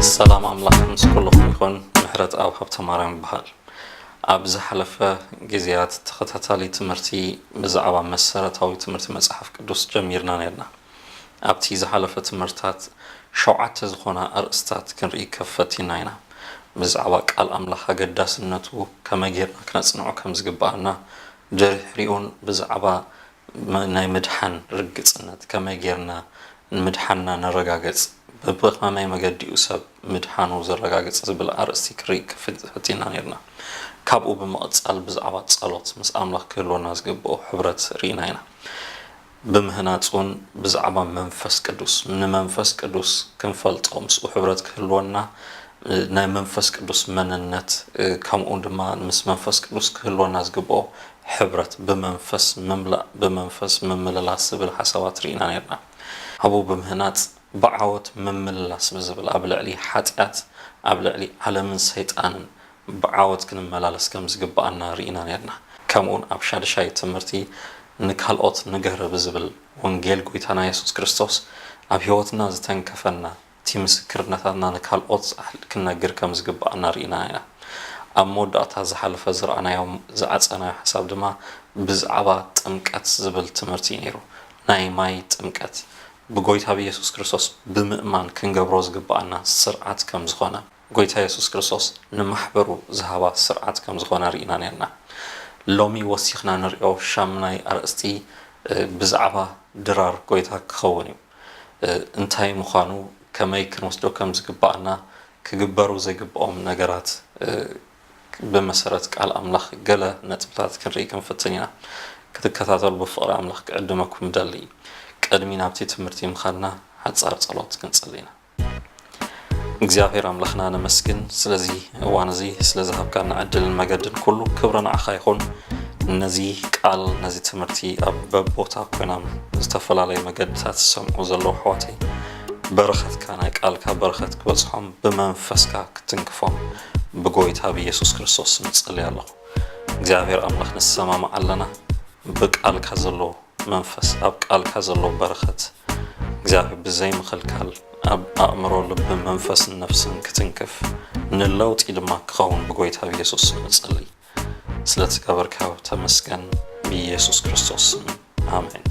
ሰላም ኣምላኽ ምስ ኩልኹም ይኹን። ምሕረት ኣብ ሃብተ ማርያም ይበሃል። ኣብ ዝሓለፈ ግዜያት ተኸታታሊ ትምህርቲ ብዛዕባ መሰረታዊ ትምህርቲ መጽሓፍ ቅዱስ ጀሚርና ነርና። ኣብቲ ዝሓለፈ ትምህርታት ሸውዓተ ዝኾና ኣርእስታት ክንርኢ ከፈቲና ኢና። ብዛዕባ ቃል ኣምላኽ ኣገዳስነቱ፣ ከመይ ጌርና ክነጽንዖ ከም ዝግብኣና፣ ድሕሪኡን ብዛዕባ ናይ ምድሓን ርግጽነት፣ ከመይ ጌርና ምድሓንና ነረጋገጽ፣ ብኸመይ መገዲኡ ሰብ ምድሓኑ ዘረጋግጽ ዝብል ኣርእስቲ ክርኢ ፈቲና ነርና። ካብኡ ብምቕጻል ብዛዕባ ጸሎት፣ ምስ ኣምላኽ ክህልወና ዝግብኦ ሕብረት ርኢና ኢና። ብምህናጽ እውን ብዛዕባ መንፈስ ቅዱስ፣ ንመንፈስ ቅዱስ ክንፈልጦ፣ ምስኡ ሕብረት ክህልወና፣ ናይ መንፈስ ቅዱስ መንነት፣ ከምኡ ድማ ምስ መንፈስ ቅዱስ ክህልወና ዝግብኦ ሕብረት፣ ብመንፈስ ምምላእ፣ ብመንፈስ ምምልላስ ዝብል ሓሳባት ርኢና ነርና። ኣብኡ ብምህናጽ ብዓወት ምምልላስ ብዝብል ኣብ ልዕሊ ሓጢኣት፣ ኣብ ልዕሊ ዓለምን ሰይጣንን ብዓወት ክንመላለስ ከም ዝግብኣና ርኢና ነርና። ከምኡውን ኣብ ሻድሻይ ትምህርቲ ንካልኦት ንገር ብዝብል ወንጌል ጎይታና የሱስ ክርስቶስ ኣብ ህይወትና ዝተንከፈና እቲ ምስክርነታትና ንካልኦት ክነግር ከም ዝግብኣና ርኢና ኢና። ኣብ መወዳእታ ዝሓለፈ ዝረኣናዮ ዝዓጸናዮ ሓሳብ ድማ ብዛዕባ ጥምቀት ዝብል ትምህርቲ እዩ ነይሩ። ናይ ማይ ጥምቀት ብጎይታ ብየሱስ ክርስቶስ ብምእማን ክንገብሮ ዝግብኣና ስርዓት ከም ዝኾነ፣ ጎይታ የሱስ ክርስቶስ ንማሕበሩ ዝሃባ ስርዓት ከም ዝኾነ ርኢና ነርና። ሎሚ ወሲኽና ንሪኦ ሻምናይ ኣርእስቲ ብዛዕባ ድራር ጎይታ ክኸውን እዩ። እንታይ ምዃኑ፣ ከመይ ክንወስዶ ከም ዝግብኣና፣ ክግበሩ ዘይግብኦም ነገራት ብመሰረት ቃል ኣምላኽ ገለ ነጥብታት ክንርኢ ክንፍትን ኢና። ክትከታተሉ ብፍቕሪ ኣምላኽ ክዕድመኩም እደሊ። ቅድሚ ናብቲ ትምህርቲ ምኻድና ሓጻር ጸሎት ክንጽሊ ኢና። እግዚኣብሔር ኣምላኽና ነመስግን ስለዚ እዋን እዚ፣ ስለ ዝሃብካና ዕድልን መገድን ኩሉ ክብሪ ንዓኻ ይኹን። ነዚ ቃል፣ ነዚ ትምህርቲ ኣብ በቦታ ኮይኖም ዝተፈላለዩ መገድታት ዝሰምዑ ዘለዉ ኣሕዋተይ በረኸትካ፣ ናይ ቃልካ በረኸት ክበጽሖም ብመንፈስካ ክትንክፎም ብጎይታ ብኢየሱስ ክርስቶስ ስም እጸሊ ኣለኹ። እግዚኣብሔር ኣምላኽ ንሰማማዕ ኣለና። ብቃልካ ዘሎ መንፈስ፣ ኣብ ቃልካ ዘሎ በረኸት እግዚኣብሔር ብዘይ ምኽልካል ኣብ ኣእምሮ፣ ልብን መንፈስን ነፍስን ክትንክፍ፣ ንለውጢ ድማ ክኸውን ብጎይታ ብኢየሱስ ስም እጸሊ። ስለቲ ገበርካዮ ተመስገን፣ ብኢየሱስ ክርስቶስ ስም ኣሜን።